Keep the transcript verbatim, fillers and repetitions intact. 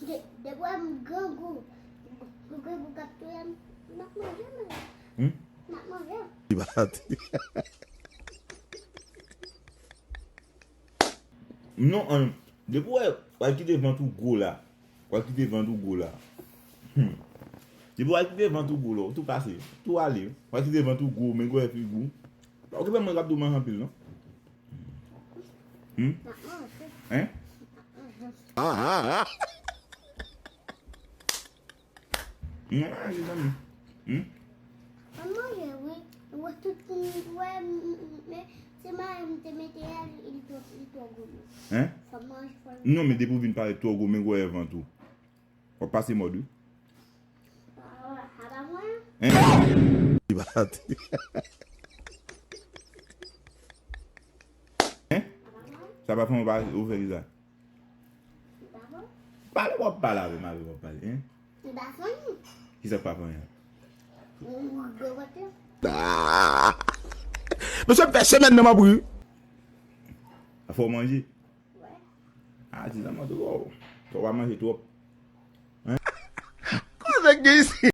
De, depi w wè m grangou, grangou k ap touye m, m ap manje, manje. Hmm? M ap manje. Li pa te. Non, an, depi w wè, w al kite vant ou gwo la. W al kite vant ou gwo la. Hmm. Depi w al kite vant ou gwo la, ou tou kase. Tou ale. W al kite vant ou gwo, men gwo figi w. Pa okipe mwen k ap di w manje anpil, non. Hmm? Hein? Mwen manje, zanmi. Hmm? Mwen manje, wi. Wè tout, wè, m, m, m, se mayi m te mete a, li, li twò, li twò gwo, non. Hein? Fò m manje, fò m Non, men depi w vin parèt twò gwo, men gwo vant ou. W ap pase mòd, wi. Ah, ah, pa mwen. Hein? Li pa te. Hein? Ah, pa mwen. Sa pa fè w pa ou fè kisa? Li pa bon. Pale, w ap pale avè m, avè m w ap pale, hein? Li pa funny. Kisa k pa funny an? Ou gwo kote. Ah! Mesye, m fè semèn nan m ap ri. A fò w manje? Wè. Ah, ti zanmi, twò. Twò pa manje twòp. Hein? Koze k gen isi?